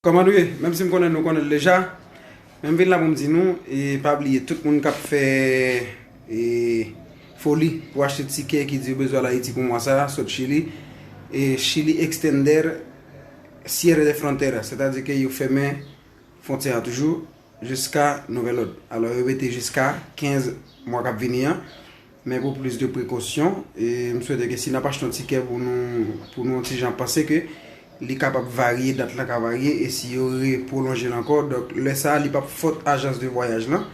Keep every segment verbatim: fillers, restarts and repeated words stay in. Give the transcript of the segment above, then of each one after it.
Kòman nou ye? Menm si m konnen nou konnen l deja, men m vin la pou m di nou, e pa bliye tout moun k ap fè e foli pou achte tikè ki di yo bezwen al Ayiti pou mwa sa a, sot Chili, e Chili extender cierre de frontera, sètadi ke yo fèmen fwontyè a toujou jiska nouvèl òd. Alò, yo mete jiska kenz mwa k ap vini an. Men pou plis de prekosyon, e m swete ke si n ap achte yon tikè pou nou, pou nou yon ti jan panse ke li kapab varye, dat lan ka varye, e si yo repwolonje l ankò, donk lè sa a, li p ap fòt ajans de vwayaj lan,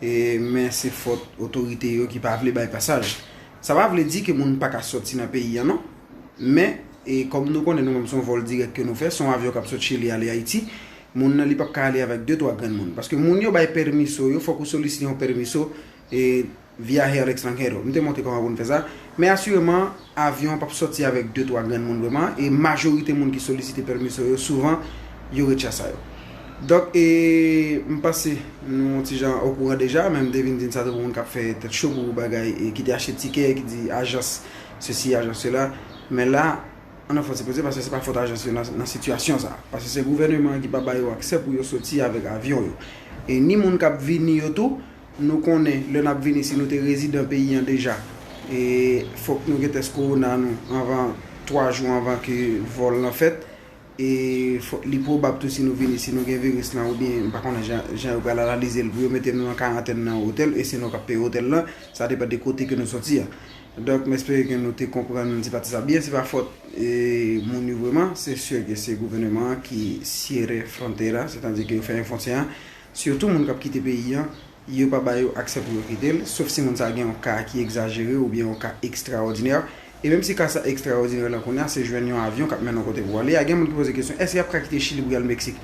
e, men se fòt otorite yo ki pa vle bay pasaj. Sa pa vle di ke moun pa ka sòti nan peyi an, non. Men, e, kòm nou konnen nou menm se yon vòl dirèk ke nou fè, se yon avyon k ap sot Chili ale Ayiti, moun nan li p ap ka ale avèk de, twa grenn moun. Paske moun yo bay pèmiso yo, fòk ou solisite yon pèmiso, e, viaje al extranjero. M te montre kòman pou n fè sa. Men asireman, avyon an p ap sòti avèk de, twa grenn moun vrèman, e majorite moun ki solisite pèmiso yo, souvan, yo ret chasa yo. Donk, e, m panse nou yon ti jan okouran deja, men m te vin di n sa tou pou moun k ap fè tèt cho pou bagay, e ki te achte tikè, ki di ajans sesi, ajans sela. Men la, ann anfòse poze, paske se pa fòt ajans yo nan, nan sitiyasyon sa a. Paske se gouvèneman an ki pa ba yo aksè pou yo soti avèk avyon yo. E ni moun k ap vini yo tou, nou konnen lè n ap vini, si nou te rezidan peyi an deja, e fòk nou gen tès kowona nou anvan, twa jou anvan ke vòl lan fèt. E fò, li pwobab tou si nou vini, si nou gen viris lan, oubyen m pa konnen jan, jan yo pral analize l pou yo mete nou nan karantèn nan otèl, e se nou k ap peye otèl lan, sa depann de kote ke nou soti a. Donk, m espere ke nou te konprann ti pati sa byen. Se pa fòt, e, moun yo vrèman, se si ke se gouvèneman an ki cierre frontera, sètadi ke yo fèmen fwontyè an. Sitou moun k ap kite peyi an, yo pa ba yo aksè pou yo kite l, sof si moun sa a gen yon ka ki egzajere oubyen yon ka ekstraòdinè. E menm si ka sa ekstraòdinè lan kounye a, se jwenn yon avyon k ap mennen w kote pou w ale a. Gen moun ki poze kesyon, èske y ap ka kite Chili pou y al Meksik?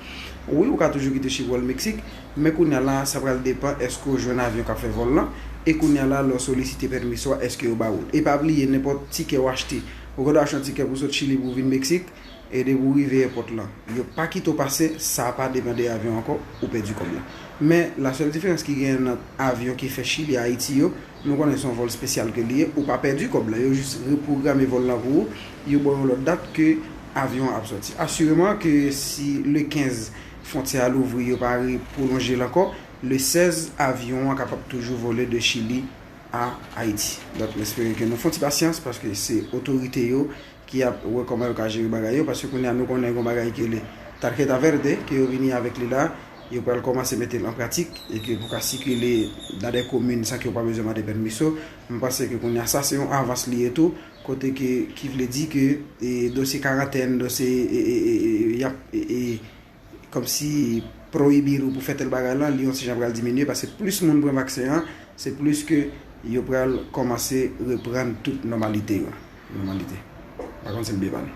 Wi, ou ka toujou kite Chili pou w al Meksik, men kounye a la, sa pral depann èske w jwenn avyon k ap fè vòl lan, e kounye a la, lè w solisite pèmiso a, èske yo ba ou l. E pa bliye, nenpòt tikè w achte, ou gen dwa achte yon tikè pou sot Chili pou w vin Meksik, e depi w rive èpòt lan, yo pa kite w pase, sa pa depann de avyon ankò, ou pèdi kòb la. Men, la sèl diferans ki genyen nan avyon ki fè Chili a Ayiti yo, nou konnen se yon vòl espesyal ke li ye, ou pa pèdi kòb la, yo jis repwograme vòl lan pou ou, yo ba w yon lòt dat ke avyon an ap sòti. Asireman ke si le kenz fwontyè a louvri, yo pa repwolonje l ankò, le sèz avyon an kapab toujou vole de Chili a Ayiti. Donk, m espere ke nou fè yon ti pasyans, paske se otorite yo ki ap wè kòman yo ka jere bagay yo, paske kounye a nou konnen gen yon bagay ki rele tarjeta verde, ke yo vini avèk li la, yo pral kòmanse mete l an pratik, e ke pou ka sikile nan de komin san ke yo pa bezwen mande pèmiso. M panse ke kounye a sa se yon avans li ye tou, kote ke, ki vle di ke, e, dosye karantèn, dosye, e, e, e, e, y ap, e, e, kòmsi pwoyibi nou pou fè tèl bagay lan, li yon ti jan pral diminye, paske plis moun pran vaksen an, se plis ke yo pral kòmanse reprann tout nòmalite yo. Nòmalite. Pa konn si m byen pale.